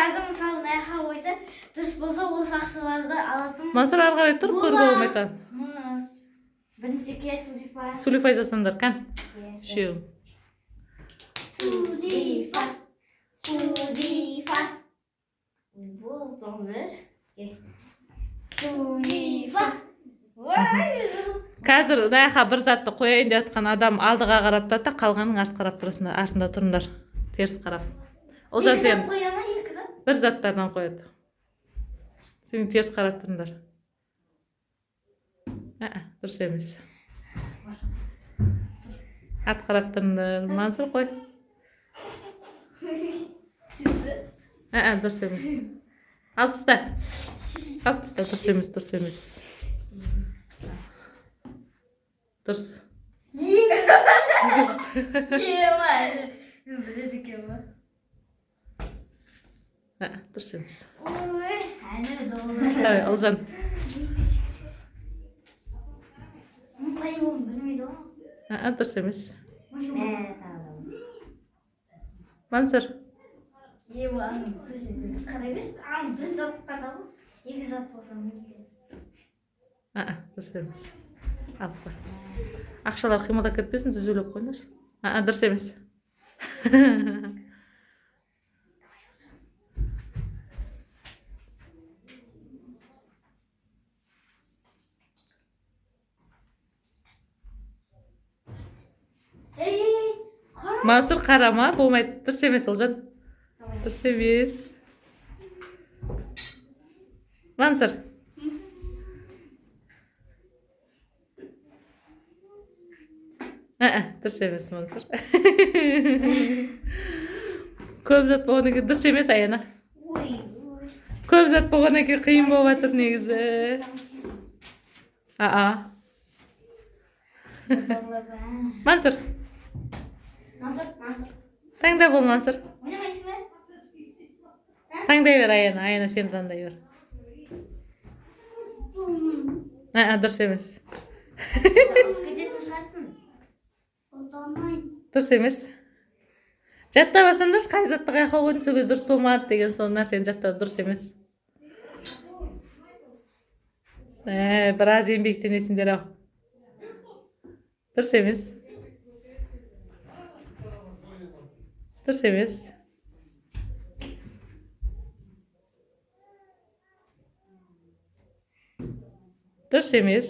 заттарды, мысалы, мына жаққа қойса, дұрыс болса, осы ақшаларды алатын. Мансұр, ары қарай тұр, көруге болмайды саған. Боламыз. Бірінші ке Сулифа. Сулифай жасаңдар, кән, үшеуің. Сулифа. Сулифа. Бұл соң бір. Сулифа. Ой. Қазір мына жаққа бір затты қояйын деп жатқан адам алдыға қарап тұрады да, қалғаның артқа қарап тұрасыңдар, артында тұрыңдар теріс қарап. Ұлжан, Екі сен зат қоя ма, екі зат? бір заттардан қояды, сен теріс қарап тұрыңдар. Ә, дұрыс емес, артқа қарап тұрыңдар. Мансұр, қой. Ә, дұрыс емес, алып таста, алып таста, дұрыс емес, дұрыс емес, дұрыс, дұрыс. Ема. Мен біледі екенмін. Ә, дұрыс емес. Ой, әлі доллар. Давай, Ұлжан. По-любому білмейді ғой. Ә, дұрыс емес. Мә, тағы да. Мансұр. Ева, аның, слушай, қарай берші, аның бір зат қана ғой. Екі зат болса мүмкін. Ә, дұрыс емес, алып қой. Ақшалар қимылдап кетпесін, түзулеп қойыңдаршы. Ә, дұрыс емес. Ей, ей, ей, қара. Мансұр, қарама, болмайды, дұрыс емес. Ұлжан, дұрыс емес. Мансұр. Ә, дұрыс емес, Мансұр. Көп зат болғаннан кейін дұрыс емес, Аяна. Ой, ой. Көп зат болғаннан кейін қиын болып жатыр негізі. Аа. Доллар ба? Мансұр. Мансұр, Мансұр. Таңда бол, Мансұр. Ойнамайсың ба? Таңдай бер, Аяна. Аяна, сен таңдай бер. Ә, дұрыс емес. Ұтып кететін шығарсың. Дұрыс емес. Жаттап алсаңдаршы, қай затты қай жаққа қойдың, сол кезде дұрыс болмады деген сол нәрсені жаттау дұрыс емес. Ә, біраз еңбектенесіңдер ау. Дұрыс емес, дұрыс емес. Дұрыс емес,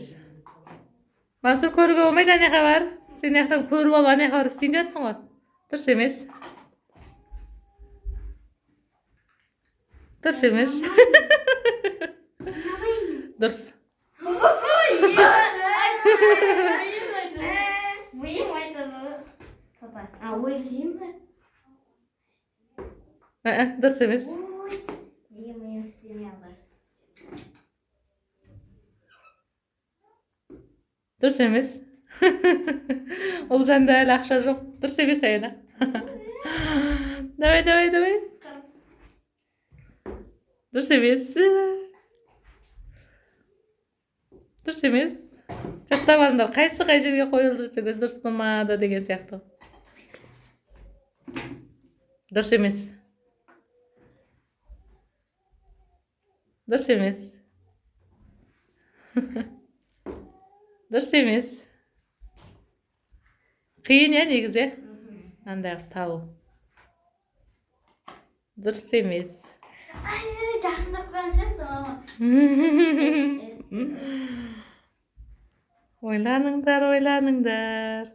Мансұр, көруге болмайды. Ана жаққа бар, сен мына жақтан көріп алып, ана жаққа барып істейін деп жатрсың ғой. Дұрыс емес, дұрыс емес, дұрыс. Миым айтады ғой. Тота. А, ой, сен бе? Ә, дұрыс емес. Ой, неге миым істемей алды? Дұрыс емес. Ұлжанда әлі ақша жоқ. Дұрыс емес, Аяна. Давай, давай, давай. Дұрыс емес, дұрыс емес. Жаттап алыңдар, қайсысы қай жерге қойылды, сол кезде дұрыс болмады деген сияқты. Дұрыс емес, дұрыс емес, дұрыс емес. Қиын, иә, негізі, иә, андай қылып табу. Дұрыс емес. Ай, жақындап қалған сияқты, мама. Ойланыңдар, ойланыңдар.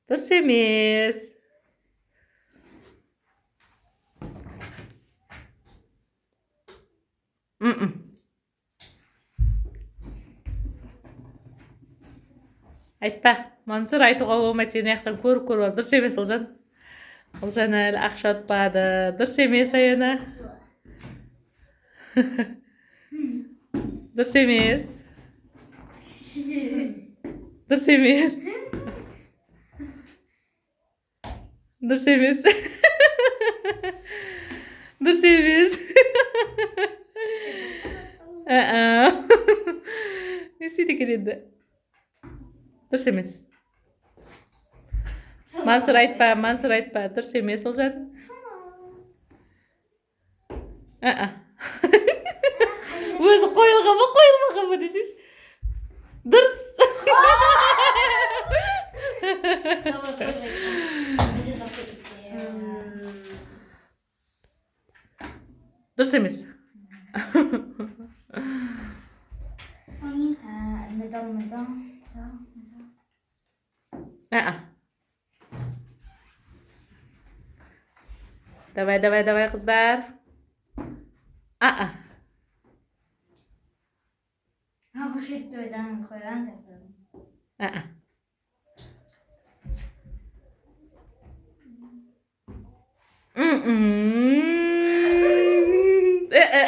Дұрыс емес. М-м. Айтпа, Мансұр, айтуға болмайды, сен жақтан көріп көріп ал. Дұрыс емес, Ұлжан. Ұлжан әлі ақша ұтпады. Дұрыс емес, Аяна. Дұрыс емес, дұрыс емес, дұрыс емес, дұрыс емес. Ә, не істейді екен енді? Дұрыс емес, Мансұр, айтпа. Мансұр, айтпа, дұрыс емес. Ұлжан. А-а. Өзі қойылған ба, қойылмаған ба десеңші. Дұрыс. Давай, қойылған. Бізде тапты екен. Дұрыс емес. А, медал, медал, медал, медал. А-а. Давай, давай, давай, қыздар. А-а. А, бұл шетте жаңа қойған сияқты. А-а. М-м. Э-э.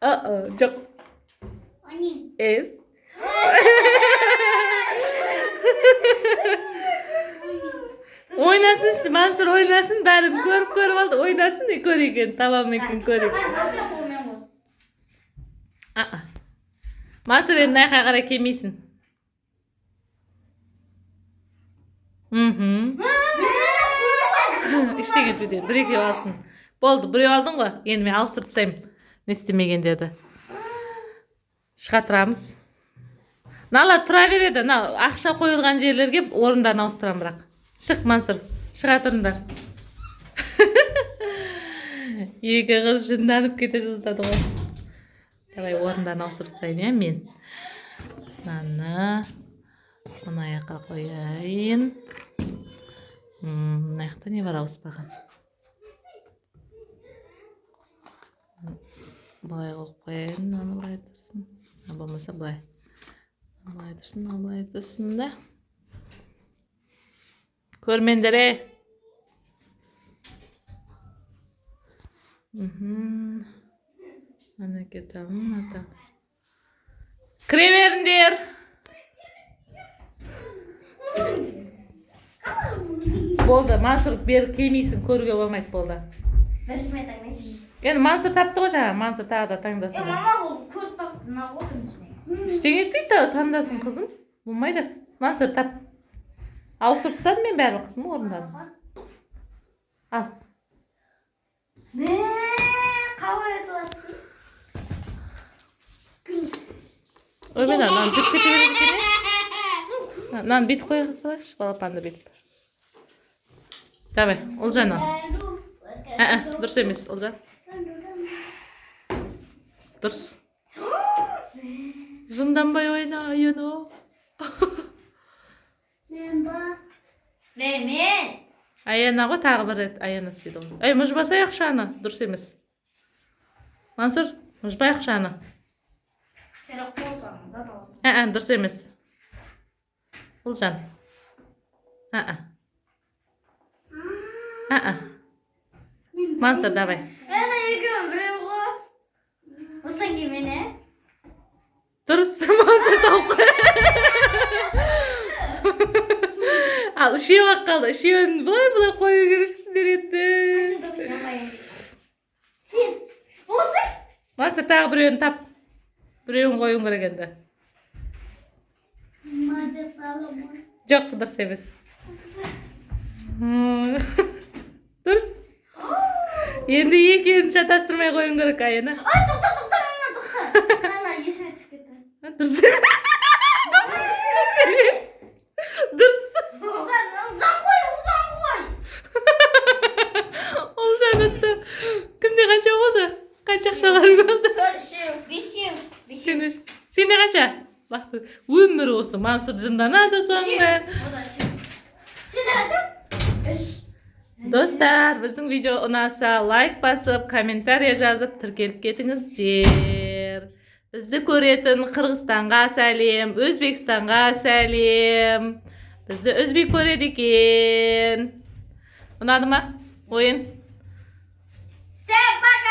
А-а, жоқ. Эс. Ойнасыншы, Мансұр ойнасын, бәрін көріп көріп алды. Ойнасын, не көрейік енді, таба ма екен, көрейік. Сен қолмен қой. А-а. Мансұр, енді мына жаққа қарай келмейсің. Мхм. Ештеңе етпейді енді, бір екеу алсын. Болды, біреу алдың ғой. Енді мен ауыстырып тастаймын. Не істемегендерді. Шыға тұрамыз. Мыналар тұра береді. Мына ақша қойылған жерлерге орындарын ауыстырамын бірақ. Шық, Мансұр. Шыға тұрыңдар. Екі қыз жынданып кете жаздады ғой. Давай, орындарын ауыстырып тастайын, иә, мен. Мынаны мына жаққа қояйын. Мына жақта не бар ауыспаған? Былай қойып қояйын, мынаны былай тұрсын. А болмаса былай. Былай тұрсын, мынау былай тұрсын да. Көрмеңдер, е. Мхм. Ана кетемін, ата. Кіре беріңдер. Болды, Мансұр, бері келмейсің, көруге болмайды, болды. Бірінші мен таңдайыншы. Енді Мансұр тапты ғой жаңа, Мансұр тағы да Е, таңдасын. мама, бұл көріп тапты, мына ғой біріншіден. Ештеңе етпейді, таңдасын, қызым. Болмайды. Мансұр, тап. Ауыстырып тастадым мен бәрібір, қызым, орындарын. Ал. Мә, қалай айтып жатсың? Ой, мен мынаны жүріп кете береді екен, иә? Мынаны бүйтіп қоя салайықшы, балапанды бүйтіп. Давай, Ұлжан, ал. Ә, дұрыс емес, Ұлжан. Дұрыс. Жынданбай ойна, Аяна. Мен, мен. Аяна ғой, тағы бір рет Аяна істейді ғой. Ей, мұжбасай ақшаны, дұрыс емес. Мансұр, мұжбай ақшаны. Керек болса, зат аласың. Ә, дұрыс емес. Ұлжан. Ә. Ә. Мансұр, давай. Ана екеуін біреу ғой. Осыдан кейін мен, ә? Дұрыс, Мансұр тауып қой. Ал үшеу ақ қалды. Үшеуін былай былай қою керексіңдер енді. Сен. Осы? Мансұр, тағы біреуін тап. Біреуін қоюың керек енді. Жоқ, дұрыс емес. Дұрыс. Енді екеуін шатастырмай қоюың керек, Аяна. Ай, тоқта, тоқта, мама, тоқта. Ана, есіме түсіп кетті. Дұрыс емес. Дұрыс емес, дұрыс емес. Дұрыс. Ұлжан, Ұлжан қой, Ұлжан қой. Ұлжан ұтты. Кімде қанша болды? Қанша ақшалар болды? Төрт, үшеу, бесеу, бесеу. Сен үш. Сенде қанша? Бақты. Өмір осы. Мансұр жынданады соңында. Сенде қанша? Үш. Достар, біздің видео ұнаса лайк басып, комментарий жазып, тіркеліп кетіңіздер. Бізді көретін Қырғызстанға сәлем, Өзбекстанға сәлем. Бізді өзбек көреді екен. Ұнады ма ойын? Всем пока!